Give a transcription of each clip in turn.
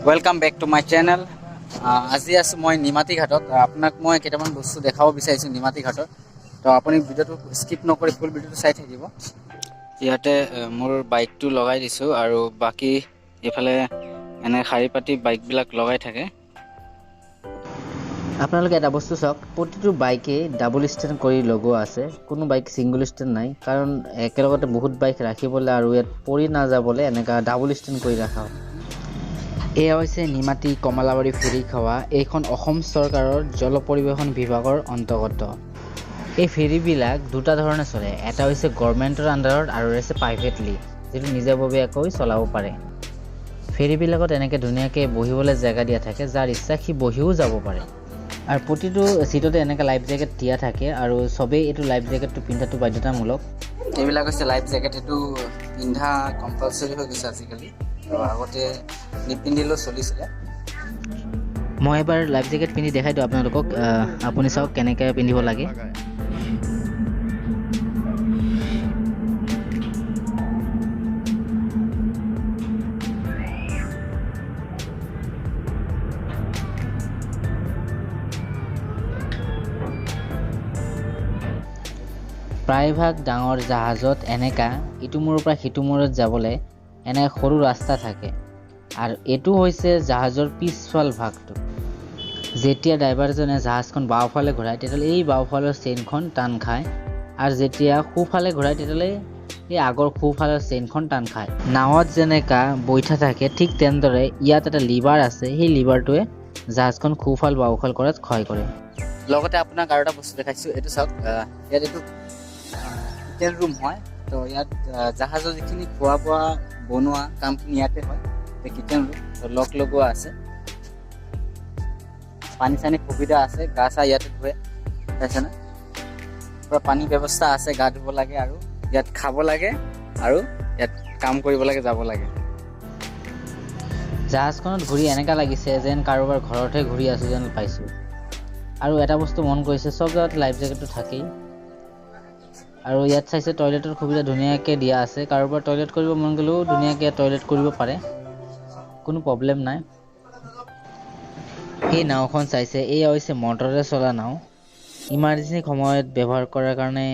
Welcome back to my channel. আজি আছোঁ মই নিমাতী ঘাটত। আপোনাক মই কেইটামান বস্তু দেখাব বিচাৰিছোঁ নিমাতী ঘাটত। তো আপুনি ভিডিঅ'টো স্কিপ নকৰি ফুল ভিডিঅ'টো চাই থাকিব। ইয়াতে মোৰ বাইকটো লগাই দিছোঁ আৰু বাকী এইফালে এনে শাৰী পাতি বাইকবিলাক লগাই থাকে। আপোনালোকে এটা বস্তু চাওক, প্ৰতিটো বাইকেই ডাবল ষ্টেণ্ড কৰি লগোৱা আছে, কোনো বাইক ছিংগল ষ্টেণ্ড নাই। কাৰণ একেলগতে বহুত বাইক ৰাখিবলৈ আৰু ইয়াত পৰি নাযাবলৈ এনেকুৱা ডাবল ষ্টেণ্ড কৰি ৰখা হয়। এয়া হৈছে নিমাতী কমলাবাৰী ফেৰী সেৱা। এইখন অসম চৰকাৰৰ জল পৰিবহণ বিভাগৰ অন্তৰ্গত। এই ফেৰীবিলাক দুটা ধৰণে চলে, এটা হৈছে গভৰ্ণমেণ্টৰ আণ্ডাৰত আৰু এটা হৈছে প্ৰাইভেটলি, যিটো নিজাববীয়াকৈ চলাব পাৰে। ফেৰীবিলাকত এনেকৈ ধুনীয়াকৈ বহিবলৈ জেগা দিয়া থাকে, যাৰ ইচ্ছা সি বহিও যাব পাৰে। আৰু প্ৰতিটো চিটতে এনেকৈ লাইফ জেকেট দিয়া থাকে আৰু চবেই এইটো লাইফ জেকেটটো পিন্ধাটো বাধ্যতামূলক। এইবিলাক হৈছে লাইফ জেকেট, এইটো পিন্ধা কম্পালচৰি হৈ গৈছে আজিকালি, তো আগতে নিপিন্ধিলেও চলিছিলে। মই এবাৰ লাইফ জেকেট পিন্ধি দেখাই দিওঁ আপোনালোকক, আপুনি চাওক কেনেকৈ পিন্ধিব লাগে। প্ৰায়ভাগ ডাঙৰ জাহাজত এনেকা ইটো মূৰৰ পৰা সিটো মূৰত যাবলৈ এনে সৰু ৰাস্তা থাকে আৰু এইটো হৈছে জাহাজৰ পিছফাল ভাগটো। যেতিয়া ড্ৰাইভাৰজনে জাহাজখন বাওঁফালে ঘূৰায় তেতিয়াহ'লে এই বাওঁফালৰ চেইনখন টান খায়, আৰু যেতিয়া সোঁফালে ঘূৰায় তেতিয়াহ'লে এই আগৰ সোঁফালৰ চেইনখন টান খায়। নাৱত যেনেকা বৈঠা থাকে ঠিক তেনেদৰে ইয়াত এটা লিভাৰ আছে, সেই লিভাৰটোৱে জাহাজখন সোঁফাল বাওঁফাল কৰাত সহায় কৰে। লগতে আপোনাক আৰু এটা বস্তু দেখাইছোঁ, এইটো চাওক, ইয়াত এইটো কিচেন ৰুম হয়। তো ইয়াত জাহাজৰ যিখিনি খোৱা বোৱা বনোৱা কামখিনি ইয়াতে হয়। কিচেন ৰুম লক লগোৱা আছে, পানী চানী সুবিধা আছে, গা চা ইয়াতে ধুৱে, পাইছেনে? পূৰা পানী ব্যৱস্থা আছে, গা ধুব লাগে আৰু ইয়াত খাব লাগে আৰু ইয়াত কাম কৰিব লাগে, যাব লাগে। জাহাজখনত ঘূৰি এনেকুৱা লাগিছে যেন কাৰোবাৰ ঘৰতহে ঘূৰি আছোঁ যেন পাইছোঁ। আৰু এটা বস্তু মন কৰিছে, চব জেগাতে লাইফ জেকেটটো থাকেই। আৰু ইয়াত চাইছে টয়লেটৰ সুবিধা ধুনীয়াকৈ দিয়া আছে, কাৰোবাৰ টয়লেট কৰিব মন গ'লেও ধুনীয়াকৈ টয়লেট কৰিব পাৰে, কোনো প্ৰব্লেম নাই। এই নাওখন চাইছে, এয়া হৈছে মটৰেৰে চলা নাও। ইমাৰ্জেঞ্চি সময়ত ব্যৱহাৰ কৰাৰ কাৰণে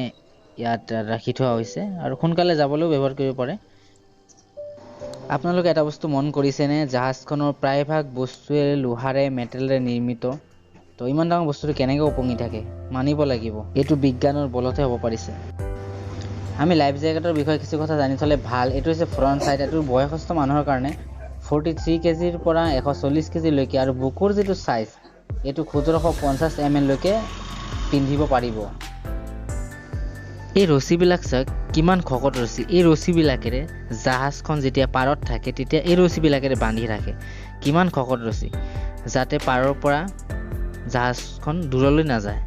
ইয়াত ৰাখি থোৱা হৈছে আৰু সোনকালে যাবলৈও ব্যৱহাৰ কৰিব পাৰে। আপোনালোকে এটা বস্তু মন কৰিছেনে, জাহাজখনৰ প্ৰায়ভাগ বস্তুৱে লোহাৰে মেটেলেৰে নিৰ্মিত। তো ইমান ডাঙৰ বস্তুটো কেনেকৈ ওপঙি থাকে, মানিব লাগিব, এইটো বিজ্ঞানৰ বলতহে হ'ব পাৰিছে। আমি লাইফ জেকেটৰ বিষয়ে কিছু কথা জানি থ'লে ভাল। এইটো হৈছে ফ্ৰণ্ট চাইড, এইটো বয়সস্থ মানুহৰ কাৰণে 43 কেজিৰ পৰা 140 কেজিলৈকে আৰু বুকুৰ যিটো চাইজ এইটো 1750 এম এললৈকে পিন্ধিব পাৰিব। এই ৰছীবিলাক চাওক কিমান শকত ৰছী। এই ৰছীবিলাকেৰে জাহাজখন যেতিয়া পাৰত থাকে তেতিয়া এই ৰছীবিলাকেৰে বান্ধি ৰাখে, কিমান শকত ৰছী, যাতে পাৰৰ পৰা জাহাজখন দূৰলৈ নাযায়।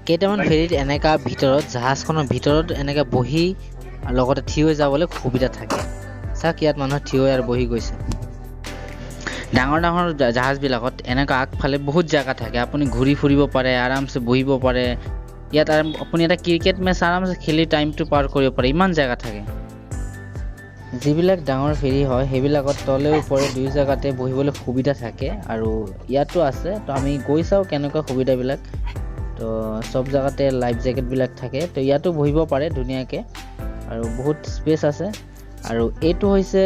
কেইটামান ফেৰীত এনেকা ভিতৰত জাহাজখনৰ ভিতৰত এনেকা বহি লগতে থিয় হৈ যাবলৈ সুবিধা থাকে। চাওক ইয়াত মানুহ থিয় হৈ আৰু বহি গৈছে। ডাঙৰ ডাঙৰ জাহাজবিলাকত এনেকুৱা আগফালে বহুত জেগা থাকে, আপুনি ঘূৰি ফুৰিব পাৰে, আৰামছে বহিব পাৰে। ইয়াত আপুনি এটা ক্ৰিকেট মেচ আৰামছে খেলি টাইমটো পাৰ কৰিব পাৰে, ইমান জেগা থাকে। যিবিলাক ডাঙৰ ফেৰী হয় সেইবিলাকত তলে ওপৰে দুয়ো জেগাতে বহিবলৈ সুবিধা থাকে আৰু ইয়াতো আছে। তো আমি গৈ চাওঁ কেনেকুৱা সুবিধাবিলাক। তো চব জেগাতে লাইফ জেকেটবিলাক থাকে, তো ইয়াতো বহিব পাৰে ধুনীয়াকৈ আৰু বহুত স্পেচ আছে। আৰু এইটো হৈছে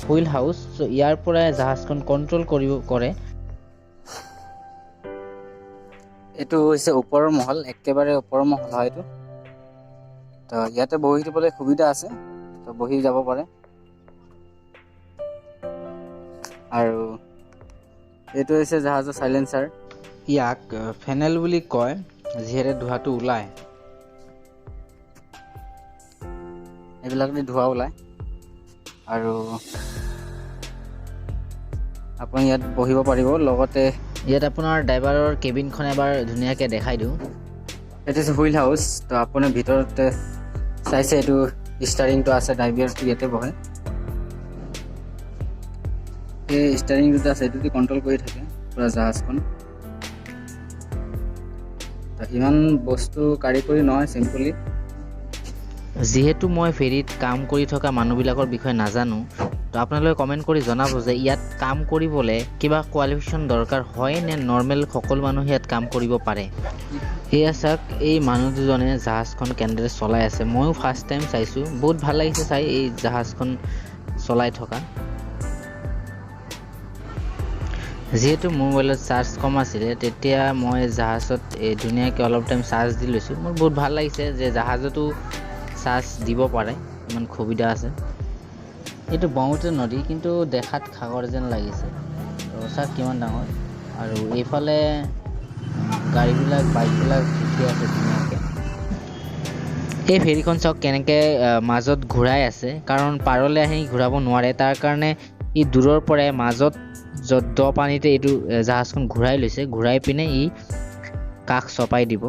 হুইল হাউচ, ত' ইয়াৰ পৰাই জাহাজখন কণ্ট্ৰল কৰে। এইটো হৈছে ওপৰৰ মহল, একেবাৰে ওপৰৰ মহল হয় এইটো। তো ইয়াতে বহি দিবলৈ সুবিধা আছে, তো বহি যাব পাৰে। আৰু এইটো হৈছে জাহাজৰ চাইলেঞ্চাৰ, ইয়াক ফেনেল বুলি কয়, যিহেতু ধোঁৱাটো ওলায়, এইবিলাক দি ধোঁৱা ওলায়। আৰু আপুনি ইয়াত বহিব পাৰিব। লগতে ইয়াত আপোনাৰ ড্ৰাইভাৰৰ কেবিনখন এবাৰ ধুনীয়াকৈ দেখাই দিওঁ। এইটো হৈছে হুইল হাউচ, তো আপুনি ভিতৰতে চাইছে এইটো ষ্টাৰিংটো আছে, ড্ৰাইভাৰটো ইয়াতে বহে। এই ষ্টাৰিং দুটা আছে, এইটো দি কণ্ট্ৰল কৰি থাকে পুৰা জাহাজখন। ইমান বস্তু কাৰিকৰী নহয়, চিম্পলি। যিহেতু মই ফেৰীত কাম কৰি থকা মানুহবিলাকৰ বিষয়ে নাজানো, তো আপোনালোকে কমেণ্ট কৰি জনাব যে ইয়াত কাম কৰিবলৈ কিবা কোৱালিফিকেশ্যন দৰকাৰ হয় নে নৰ্মেল সকলো মানুহে ইয়াত কাম কৰিব পাৰে। এয়া চাওক, এই মানুহ দুজনে জাহাজখন কেনেদৰে চলাই আছে। ময়ো ফাৰ্ষ্ট টাইম চাইছোঁ, বহুত ভাল লাগিছে চাই এই জাহাজখন চলাই থকা। যিহেতু মোৰ মোবাইলত চাৰ্জ কম আছিলে, তেতিয়া মই জাহাজত এই ধুনীয়াকৈ অলপ টাইম চাৰ্জ দি লৈছোঁ। মোৰ বহুত ভাল লাগিছে যে জাহাজতো চাৰ্জ দিব পাৰে, ইমান সুবিধা আছে। এইটো ব্ৰহ্মপুত্ৰ নদী, কিন্তু দেখাত সাগৰ যেন লাগিছে। তো চাওক কিমান ডাঙৰ। আৰু এইফালে গাড়ীবিলাক, বাইকবিলাক উঠি আছে ধুনীয়াকৈ। এই ফেৰীখন চাওক কেনেকৈ মাজত ঘূৰাই আছে, কাৰণ পাৰলৈ আহি ঘূৰাব নোৱাৰে, তাৰ কাৰণে ই দূৰৰ পৰাই মাজত য'ত দ পানীতে এইটো জাহাজখন ঘূৰাই লৈছে। ঘূৰাই পিনে ই কাষ চপাই দিব।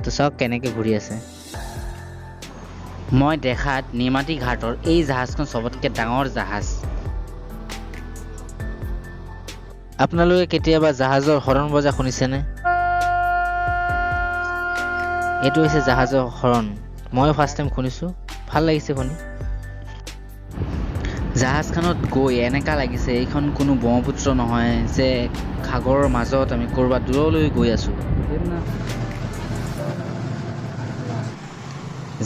তো চাওক কেনেকৈ ঘূৰি আছে। মই দেখাত নিমাতী ঘাটৰ এই জাহাজখন চবতকৈ ডাঙৰ জাহাজ। আপোনালোকে কেতিয়াবা জাহাজৰ হৰণ বজা শুনিছেনে? এইটো হৈছে জাহাজৰ হৰণ। ময়ো ফাৰ্ষ্ট টাইম শুনিছোঁ, ভাল লাগিছে শুনি। জাহাজখনত গৈ এনেকুৱা লাগিছে এইখন কোনো ব্ৰহ্মপুত্ৰ নহয় যে সাগৰৰ মাজত আমি ক'ৰবাত দূৰলৈ গৈ আছোঁ।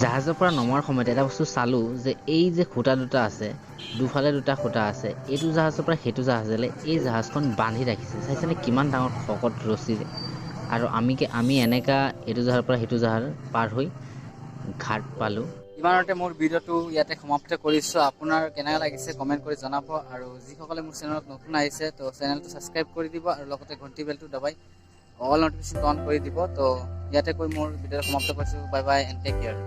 জাহাজৰ পৰা নমাৰ সময়ত এটা বস্তু চালোঁ যে এই যে খুঁটা দুটা আছে, দুফালে দুটা খুঁটা আছে, এইটো জাহাজৰ পৰা সেইটো জাহাজলৈ এই জাহাজখন বান্ধি ৰাখিছে। চাইছেনে কিমান ডাঙৰ শকত ৰছীৰে। আৰু আমি এনেকুৱা এইটো জাহাজৰ পৰা সেইটো জাহাজ পাৰ হৈ ঘাট পালোঁ। ইমানতে মোৰ ভিডিঅ'টো ইয়াতে সমাপ্ত কৰিছোঁ। আপোনাৰ কেনেকুৱা লাগিছে কমেণ্ট কৰি জনাব। আৰু যিসকলে মোৰ চেনেলত নতুন আহিছে তো চেনেলটো ছাবস্ক্ৰাইব কৰি দিব আৰু লগতে ঘণ্টি বেলটো দবাই অল নটিফিকেশ্যন অন কৰি দিব। তো ইয়াতে কৈ মোৰ ভিডিঅ'টো সমাপ্ত কৰিছোঁ। Bye bye and take care.